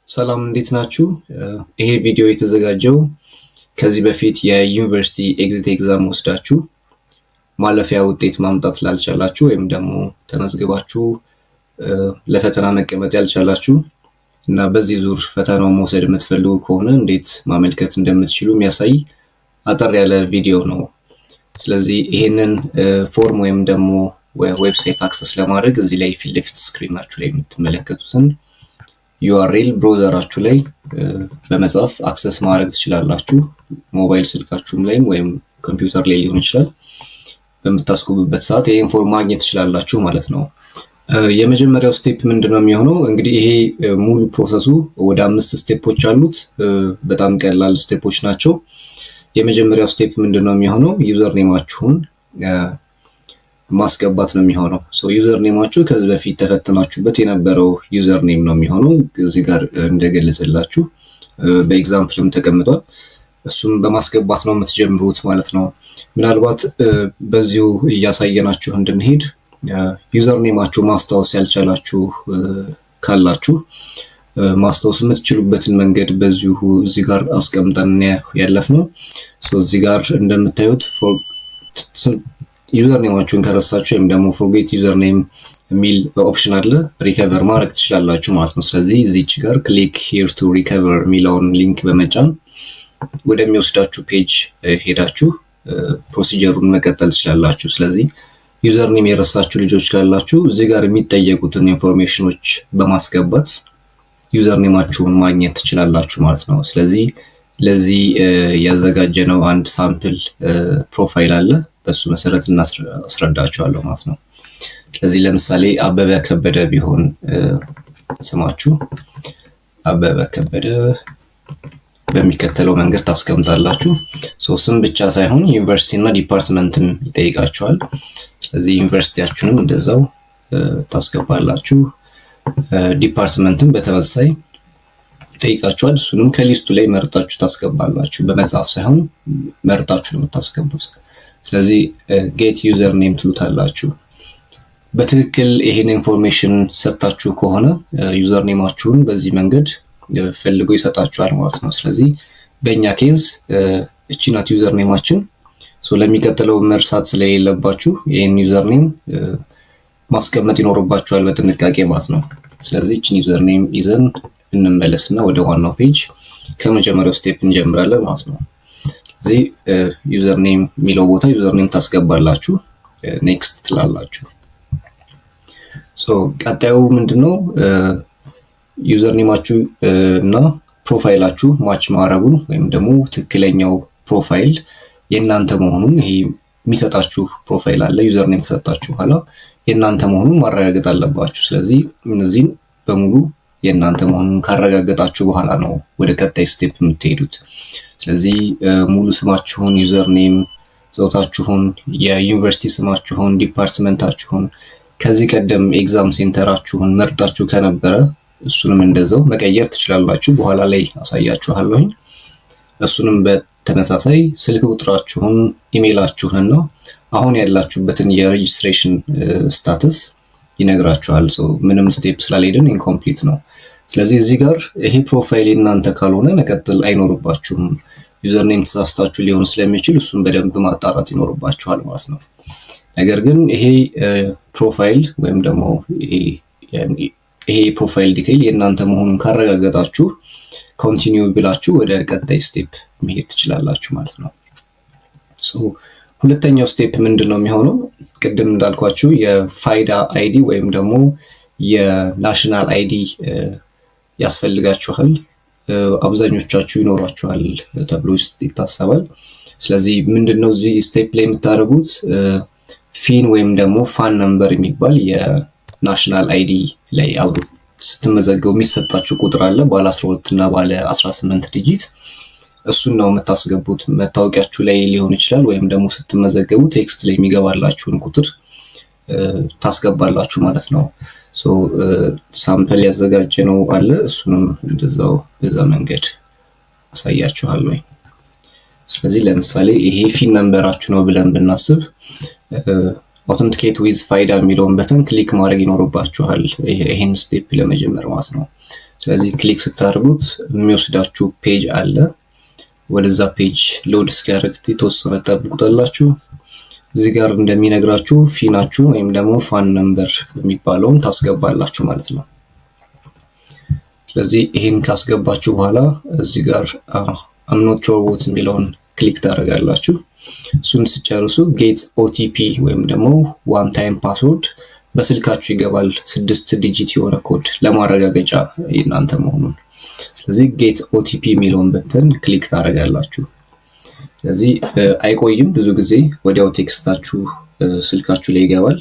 ሰላም፣ እንዴት ናችሁ? ይሄ ቪዲዮ የተዘጋጀው ከዚህ በፊት የዩኒቨርሲቲ exit exam ወስዳችሁ ማለፊያ ውጤት ማምጣት ላልቻላችሁ ወይም ደግሞ ተመዝግባችሁ ለፈተና መቀመጥ ያልቻላችሁ እና በዚህ ዙር ፈተናው መውሰድ የምትፈልጉ ከሆነ እንዴት ማመልከት እንደምትችሉ የሚያሳይ አጠር ያለ ቪዲዮ ነው። ስለዚህ ይሄንን form ወይም ደግሞ website access ለማድረግ እዚህ ላይ ፊት ለፊት screen ኣችሁ ላይ የምትመለከቱትን URL browser ኣችሁ ላይ በመጻፍ access ማድረግ ትችላላችሁ። ሞባይል ስልካችሁም ላይም ወይም ኮምፒውተር ላይ ሊሆን ይችላል። በምታስገቡበት ሰዓት ይህን form ማግኘት ትችላላችሁ ማለት ነው። የመጀመሪያው step ምንድን ነው የሚሆነው? እንግዲህ ይሄ ሙሉ process ኡ ወደ አምስት step ኦች አሉት። በጣም ቀላል step ኦች ናቸው። የመጀመሪያው step ምንድን ነው የሚሆነው? Username ኣችሁን ማስገባት ነው የሚሆነው። Username ኣችሁ ከዚህ በፊት ተፈትናችሁበት የነበረው username ነው የሚሆነው። እዚህ ጋር እንደገለጸላችሁ በ example ም ተቀምጧል። እሱም በማስገባት ነው የምትጀምሩት ማለት ነው። ምናልባት በዚሁ እያሳየናችሁ እንድንሄድ username ኣችሁ ማስታወስ ያልቻላችሁ ካላችሁ ማስታወስ የምትችሉበትን መንገድ በዚሁ እዚህ ጋር አስቀምጠን ያለፍነው። እዚህ ጋር እንደምታዩት username ኣችሁን ከረሳችሁ ወይም ደግሞ forget username የሚል option አለ። Recover ማድረግ ትችላላችሁ ማለት ነው። ስለዚህ እዚች ጋር "click here to recover" የሚለውን link በመጫን ወደሚወስዳችሁ page ሄዳችሁ procedure ኡን መቀጠል ትችላላችሁ። ስለዚህ username የረሳችሁ ልጆች ካላችሁ እዚህ ጋር የሚጠየቁትን information ኖች በማስገባት username ኣችሁን ማግኘት ትችላላችሁ ማለት ነው። ስለዚህ ለዚህ ያዘጋጀነው አንድ sample profile አለ። በሱ መሰረት እናስረዳችኋለሁ ማለት ነው። ስለዚህ ለምሳሌ አበበ ከበደ ቢሆን ስማችሁ፣ አበበ ከበደ በሚከተለው መንገድ ታስቀምጣላችሁ። ስም ብቻ ሳይሆን ዩኒቨርሲቲ እና department ም ይጠይቃችኋል። ስለዚህ ዩኒቨርሲቲያችሁንም እንደዛው ታስገባላችሁ። Department ም በተመሳሳይ ይጠይቃችኋል። እሱንም ከ list ኡ ላይ መርጣችሁ ታስገባላችሁ። በመጻፍ ሳይሆን መርጣችሁ ነው የምታስገቡት። ስለዚህ get username ትሉታላችሁ። በትክክል ይሄን information ሰጥታችሁ ከሆነ username ኣችሁን በዚህ መንገድ ፈልጎ ይሰጣችኋል ማለት ነው። ስለዚህ በእኛ case እቺ ናት username ኣችን። ለሚቀጥለው መርሳት ስለሌለባችሁ ይህን username ማስቀመጥ ይኖርባችኋል በጥንቃቄ ማለት ነው። ስለዚህ እችን username ይዘን እንመለስና ወደ ዋናው page ከመጀመሪያው step እንጀምራለን ማለት ነው። እዚህ username የሚለው ቦታ username ታስገባላችሁ፣ next ትላላችሁ። ቀጣዩ ምንድነው? Username ኣችሁ እና profile ኣችሁ match ማድረጉን ወይም ደግሞ ትክክለኛው profile የእናንተ መሆኑን፣ ይሄ የሚሰጣችሁ profile አለ። Username ከሰጣችሁ በኋላ የእናንተ መሆኑን ማረጋገጥ አለባችሁ። ስለዚህ እነዚህን በሙሉ የእናንተ መሆኑን ካረጋገጣችሁ በኋላ ነው ወደ ቀጣይ step የምትሄዱት። ስለዚህ ሙሉ ስማችሁን፣ username፣ ጾታችሁን፣ የዩኒቨርሲቲ ስማችሁን፣ department ኣችሁን፣ ከዚህ ቀደም exam center ኣችሁን መርጣችሁ ከነበረ እሱንም እንደዛው መቀየር ትችላላችሁ። በኋላ ላይ አሳያችኋለሁኝ። እሱንም በተመሳሳይ ስልክ ቁጥራችሁን፣ ኢሜይላችሁን እና አሁን ያላችሁበትን የ registration status ይነግራችኋል። ምንም step ስላልሄድን incomplete ነው። ስለዚህ እዚህ ጋር ይሄ profile የእናንተ ካልሆነ መቀጠል አይኖርባችሁም። Username ተሳስታችሁ ሊሆን ስለሚችል እሱን በደንብ ማጣራት ይኖርባችኋል ማለት ነው። ነገር ግን ይሄ profile ወይም ደግሞ ይሄ profile detail የእናንተ መሆኑን ካረጋገጣችሁ continue ብላችሁ ወደ ቀጣይ step መሄድ ትችላላችሁ ማለት ነው። ሁለተኛው step ምንድን ነው የሚሆነው? ቅድም እንዳልኳችሁ የፋይዳ ID ወይም ደግሞ የ national ID ያስፈልጋችኋል። አብዛኞቻችሁ ይኖሯችኋል ተብሎ ይታሰባል። ስለዚህ ምንድን ነው እዚህ step ላይ የምታደርጉት? FIN ወይም ደግሞ FAN number የሚባል የ national ID ላይ አብሮ ስትመዘገቡ የሚሰጣችሁ ቁጥር አለ፣ ባለ 12 እና ባለ 18 digit። እሱን ነው የምታስገቡት። መታወቂያችሁ ላይ ሊሆን ይችላል ወይም ደግሞ ስትመዘገቡ text ላይ የሚገባላችሁን ቁጥር ታስገባላችሁ ማለት ነው። Sample ያዘጋጀነው አለ። እሱንም እንደዛው በዛ መንገድ አሳያችኋለሁ። ስለዚህ ለምሳሌ ይሄ FIN number ኣችሁ ነው ብለን ብናስብ "authenticate with ፋይዳ" የሚለውን button click ማድረግ ይኖርባችኋል፣ ይሄን step ለመጀመር ማለት ነው። ስለዚህ click ስታደርጉት የሚወስዳችሁ page አለ። ወደዛ page load እስኪያደርግ የተወሰነ ትጠብቁታላችሁ። እዚህ ጋር እንደሚነግራችሁ FIN ኣችሁ ወይም ደግሞ FAN number የሚባለውን ታስገባላችሁ ማለት ነው። ስለዚህ ይህን ካስገባችሁ በኋላ እዚህ ጋር "I'm not robot" የሚለውን click ታደርጋላችሁ። እሱን ስትጨርሱ get OTP ወይም ደግሞ one time password በስልካችሁ ይገባል። 6 digit የሆነ ኮድ ለማረጋገጫ የእናንተ መሆኑን። ስለዚህ get OTP የሚለውን button click ታደርጋላችሁ። ስለዚህ አይቆይም፣ ብዙ ጊዜ ወዲያው text ኣችሁ ስልካችሁ ላይ ይገባል።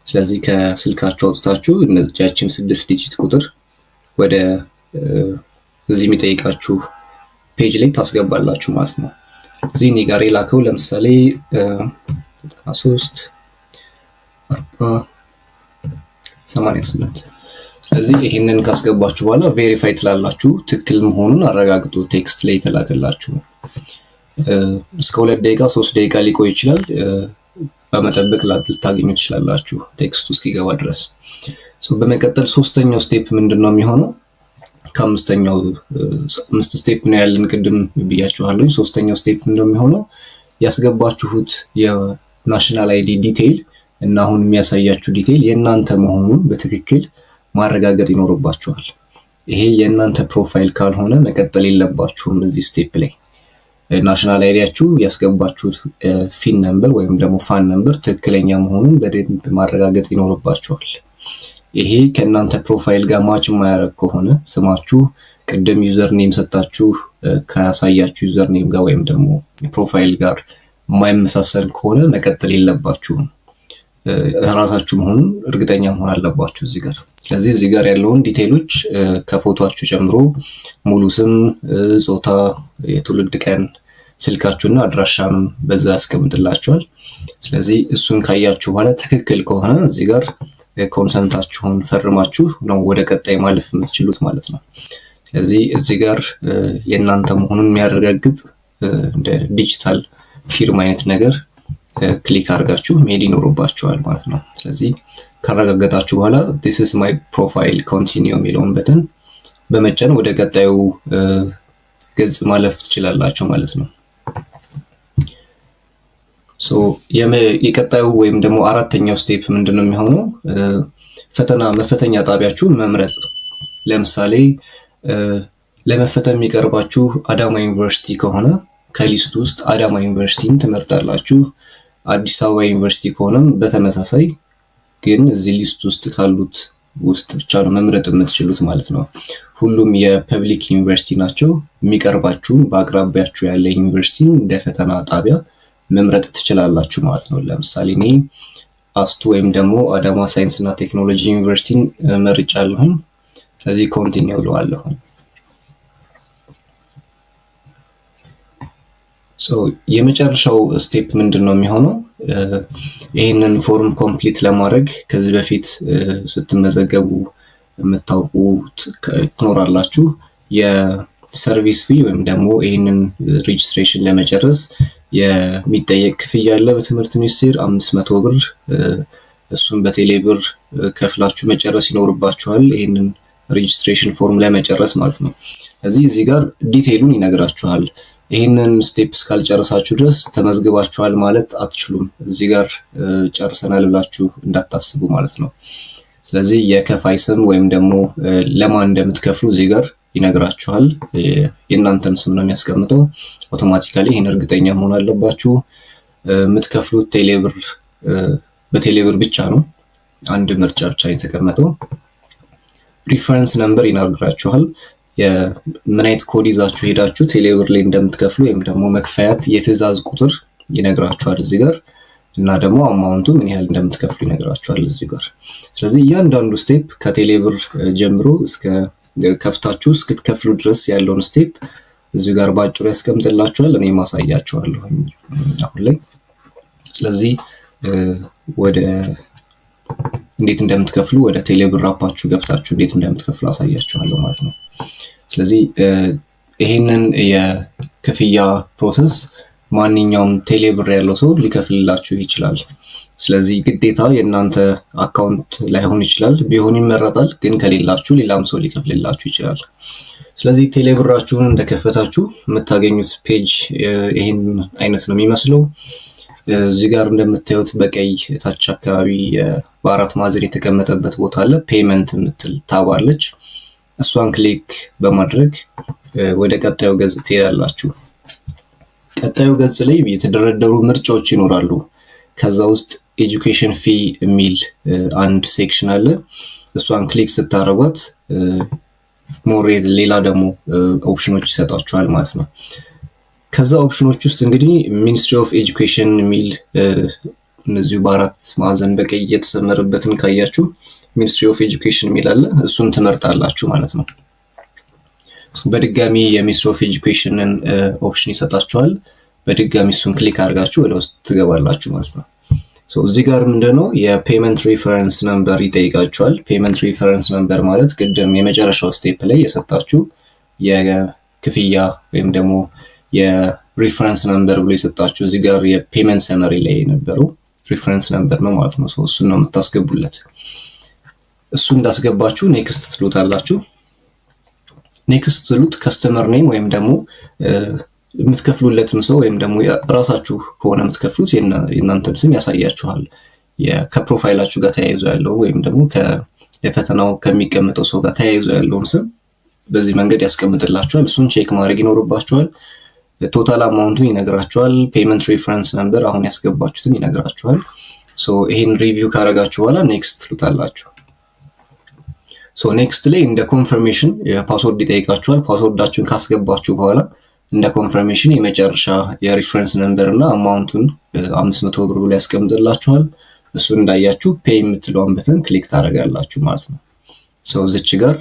ስለዚህ ከስልካችሁ አውጥታችሁ ያችን 6 digit ቁጥር ወደ እዚህ የሚጠይቃችሁ page ላይ ታስገባላችሁ ማለት ነው። እዚህ እኔ ጋር የላከው ለምሳሌ 93 40 88። ስለዚህ ይህንን ካስገባችሁ በኋላ verify ትላላችሁ። ትክክል መሆኑን አረጋግጡ። Text ላይ የተላከላችሁ እስከ 2 ደቂቃ 3 ደቂቃ ሊቆይ ይችላል። በመጠበቅ ልታገኙ ትችላላችሁ text ኡ እስኪገባ ድረስ። በመቀጠል ሶስተኛው step ምንድን ነው የሚሆነው? ከአምስተኛው አምስት step ነው ያለን ቅድም ብያችኋለሁ። ሶስተኛው step ምንድን ነው የሚሆነው? ያስገባችሁት የ national ID detail እና አሁን የሚያሳያችሁ detail የእናንተ መሆኑን በትክክል ማረጋገጥ ይኖርባችኋል። ይሄ የእናንተ profile ካልሆነ መቀጠል የለባችሁም። እዚህ step ላይ national ID ያችሁ ያስገባችሁት FIN number ወይም ደግሞ FAN number ትክክለኛ መሆኑን በደንብ ማረጋገጥ ይኖርባችኋል። ይሄ ከእናንተ profile ጋር match የማያደርግ ከሆነ፣ ስማችሁ ቅድም username ሰጣችሁ ካሳያችሁ username ጋር ወይም ደግሞ profile ጋር የማይመሳሰል ከሆነ መቀጠል የለባችሁም። ራሳችሁ መሆኑን እርግጠኛ መሆን አለባችሁ እዚህ ጋር። ስለዚህ እዚህ ጋር ያለውን detail ኦች ከፎቷችሁ ጨምሮ ሙሉ ስም፣ ጾታ፣ የትውልድ ቀን፣ ስልካችሁና አድራሻንም በዛ ያስቀምጥላችኋል። ስለዚህ እሱን ካያችሁ በኋላ ትክክል ከሆነ እዚህ ጋር consent ኣችሁን ፈርማችሁ ነው ወደ ቀጣይ ማለፍ የምትችሉት ማለት ነው። ስለዚህ እዚህ ጋር የእናንተ መሆኑን የሚያረጋግጥ እንደ ዲጂታል ፊርማ አይነት ነገር click አድርጋችሁ መሄድ ይኖርባችኋል ማለት ነው። ስለዚህ ካረጋገጣችሁ በኋላ "This is my profile, continue" የሚለውን button በመጫን ወደ ቀጣዩ ገጽ ማለፍ ትችላላችሁ ማለት ነው። የቀጣዩ ወይም ደግሞ አራተኛው step ምንድን ነው የሚሆነው? ፈተና መፈተኛ ጣቢያችሁን መምረጥ። ለምሳሌ ለመፈተን የሚቀርባችሁ አዳማ ዩኒቨርሲቲ ከሆነ ከ list ኡ ውስጥ አዳማ ዩኒቨርሲቲን ትመርጣላችሁ። አዲስ አበባ ዩኒቨርሲቲ ከሆነም በተመሳሳይ፣ ግን እዚህ list ውስጥ ካሉት ውስጥ ብቻ ነው መምረጥ የምትችሉት ማለት ነው። ሁሉም የ public ዩኒቨርሲቲ ናቸው። የሚቀርባችሁን በአቅራቢያችሁ ያለ ዩኒቨርሲቲ እንደ ፈተና ጣቢያ መምረጥ ትችላላችሁ ማለት ነው። ለምሳሌ እኔ አስቱ ወይም ደግሞ አዳማ ሳይንስ እና ቴክኖሎጂ ዩኒቨርሲቲን መርጫለሁኝ። ስለዚህ continue እለዋለሁኝ። የመጨረሻው step ምንድን ነው የሚሆነው? ይህንን form complete ለማድረግ ከዚህ በፊት ስትመዘገቡ የምታውቁት ትኖራላችሁ። የ service fee ወይም ደግሞ ይህንን registration ለመጨረስ የሚጠየቅ ክፍያ አለ በትምህርት ሚኒስቴር 500 ብር። እሱን በቴሌ ብር ከፍላችሁ መጨረስ ይኖርባችኋል። ይህንን registration form ለመጨረስ ማለት ነው። እዚህ ጋር detail ኡን ይነግራችኋል። ይህንን step እስካልጨረሳችሁ ድረስ ተመዝግባችኋል ማለት አትችሉም። እዚህ ጋር ጨርሰናል ብላችሁ እንዳታስቡ ማለት ነው። ስለዚህ የከፋይ ስም ወይም ደግሞ ለማን እንደምትከፍሉ እዚህ ጋር ይነግራችኋል። የእናንተን ስም ነው የሚያስቀምጠው። Automatically ይህን እርግጠኛ መሆን አለባችሁ። የምትከፍሉት ቴሌብር በቴሌብር ብቻ ነው። አንድ ምርጫ ብቻ የተቀመጠው። Reference number ይነግራችኋል። ምን አይነት ኮድ ይዛችሁ ሄዳችሁ ቴሌብር ላይ እንደምትከፍሉ ወይም ደግሞ መክፈያት የትዕዛዝ ቁጥር ይነግራችኋል እዚህ ጋር፣ እና ደግሞ amount ኡ ምን ያህል እንደምትከፍሉ ይነግራችኋል እዚህ ጋር። ስለዚህ እያንዳንዱ step ከቴሌብር ጀምሮ እስከ ከፍታችሁ እስክትከፍሉ ድረስ ያለውን step እዚሁ ጋር በአጭሩ ያስቀምጥላችኋል። እኔ ማሳያችኋለሁ አሁን ላይ። ስለዚህ ወደ እንዴት እንደምትከፍሉ፣ ወደ ቴሌብር app ኣችሁ ገብታችሁ እንዴት እንደምትከፍሉ አሳያችኋለሁ ማለት ነው። ስለዚህ ይሄንን የክፍያ process ማንኛውም ቴሌብር ያለው ሰው ሊከፍልላችሁ ይችላል። ስለዚህ ግዴታ የእናንተ account ላይሆን ይችላል፣ ቢሆን ይመረጣል። ግን ከሌላችሁ ሌላም ሰው ሊከፍልላችሁ ይችላል። ስለዚህ ቴሌብራችሁን እንደከፈታችሁ የምታገኙት page ይህን አይነት ነው የሚመስለው። እዚህ ጋር እንደምታዩት በቀይ ታች አካባቢ በአራት ማዕዘን የተቀመጠበት ቦታ አለ። Payment የምትል tab አለች። እሷን click በማድረግ ወደ ቀጣዩ ገጽ ትሄዳላችሁ። ቀጣዩ ገጽ ላይ የተደረደሩ ምርጫዎች ይኖራሉ። ከዛ ውስጥ education fee የሚል አንድ section አለ። እሷን click ስታደርጓት more ሌላ ደግሞ option ኖች ይሰጧችኋል ማለት ነው። ከዛ option ኖች ውስጥ እንግዲህ Ministry of Education የሚል እነዚሁ በአራት ማዕዘን በቀይ የተሰመረበትን ካያችሁ Ministry of Education የሚል አለ። እሱን ትመርጣላችሁ ማለት ነው። በድጋሚ የ Ministry of Education ን option ይሰጣችኋል። በድጋሚ እሱን click አድርጋችሁ ወደ ውስጥ ትገባላችሁ ማለት ነው። እዚህ ጋር ምንድነው የ payment reference number ይጠይቃችኋል። Payment reference number ማለት ቅድም የመጨረሻው step ላይ የሰጣችሁ የክፍያ ወይም ደግሞ የ reference number ብሎ የሰጣችሁ እዚህ ጋር የ payment summary ላይ የነበረው reference number ነው ማለት ነው። እሱን ነው የምታስገቡለት። እሱ እንዳስገባችሁ next ትሉታላችሁ። Next ስትሉት customer name ወይም ደግሞ የምትከፍሉለትን ሰው ወይም ደግሞ ራሳችሁ ከሆነ የምትከፍሉት የእናንተን ስም ያሳያችኋል። ከ profile ኣችሁ ጋር ተያይዞ ያለው ወይም ደግሞ የፈተናው ከሚቀመጠው ሰው ጋር ተያይዞ ያለውን ስም በዚህ መንገድ ያስቀምጥላችኋል። እሱን check ማድረግ ይኖርባችኋል። Total amount ኡን ይነግራችኋል። Payment reference number አሁን ያስገባችሁትን ይነግራችኋል። ይሄን review ካረጋችሁ በኋላ next ትሉታላችሁ። So next ላይ እንደ confirmation password ይጠይቃችኋል። Password ኣችሁን ካስገባችሁ በኋላ እንደ confirmation የመጨረሻ የ reference number እና amount ኡን 500 ብር ብሎ ያስቀምጥላችኋል። እሱን እንዳያችሁ pay የምትለዋን button click ታደርጋላችሁ ማለት ነው። So እዚች ጋር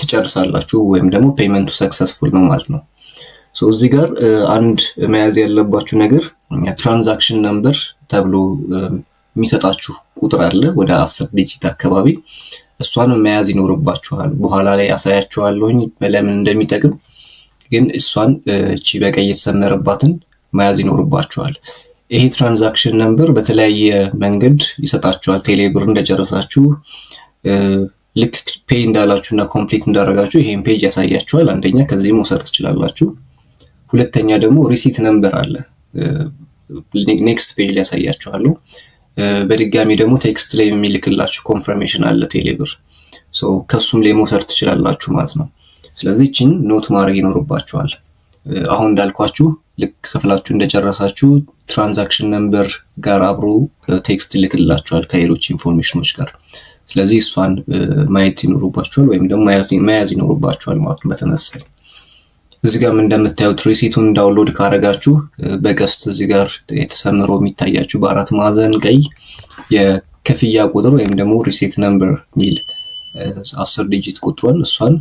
ትጨርሳላችሁ ወይም ደግሞ payment ኡ successful ነው ማለት ነው። እዚህ ጋር አንድ መያዝ ያለባችሁ ነገር transaction number ተብሎ የሚሰጣችሁ ቁጥር አለ፣ ወደ 10 digit አካባቢ። እሷንም መያዝ ይኖርባችኋል። በኋላ ላይ አሳያችኋለሁኝ ለምን እንደሚጠቅም፣ ግን እሷን እቺ በቀይ የተሰመረባትን መያዝ ይኖርባችኋል። ይሄ transaction number በተለያየ መንገድ ይሰጣችኋል። ቴሌብር እንደጨረሳችሁ ልክ pay እንዳላችሁ እና complete እንዳደረጋችሁ ይሄን page ያሳያችኋል። አንደኛ ከዚህ መውሰድ ትችላላችሁ። ሁለተኛ ደግሞ receipt number አለ። Next page ላይ ያሳያችኋለሁ። በድጋሚ ደግሞ text ላይ የሚልክላችሁ confirmation አለ ቴሌብር፣ ከሱም ላይ መውሰድ ትችላላችሁ ማለት ነው። ስለዚህ ይችን note ማድረግ ይኖርባችኋል። አሁን እንዳልኳችሁ ልክ ከፍላችሁ እንደጨረሳችሁ transaction number ጋር አብሮ text ይልክላችኋል ከሌሎች information ኖች ጋር። ስለዚህ እሷን ማየት ይኖርባችኋል ወይም ደግሞ መያዝ ይኖርባችኋል ማለት ነው። በተመሳሳይ እዚህ ጋርም እንደምታዩት receipt ኡን download ካረጋችሁ በቀስት እዚህ ጋር የተሰምሮ የሚታያችሁ በአራት ማዕዘን ቀይ የክፍያ ቁጥር ወይም ደግሞ receipt number የሚል 10 digit ቁጥሯን እሷን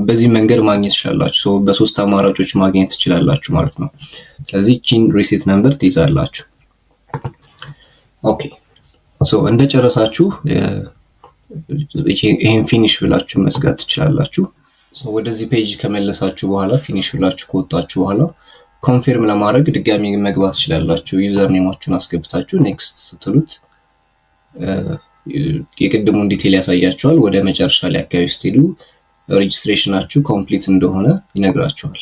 በዚህ መንገድ ማግኘት ትችላላችሁ። በሶስት አማራጮች ማግኘት ትችላላችሁ ማለት ነው። ስለዚህ ይቺን receipt number ትይዛላችሁ። Okay, so እንደጨረሳችሁ ይሄን finish ብላችሁ መዝጋት ትችላላችሁ። ወደዚህ page ከመለሳችሁ በኋላ፣ finish ብላችሁ ከወጣችሁ በኋላ confirm ለማድረግ ድጋሚ መግባት ትችላላችሁ። Username ኣችሁን አስገብታችሁ next ስትሉት የቅድሙን detail ያሳያችኋል። ወደ መጨረሻ ላይ አካባቢ ስትሄዱ registration ኣችሁ complete እንደሆነ ይነግራችኋል።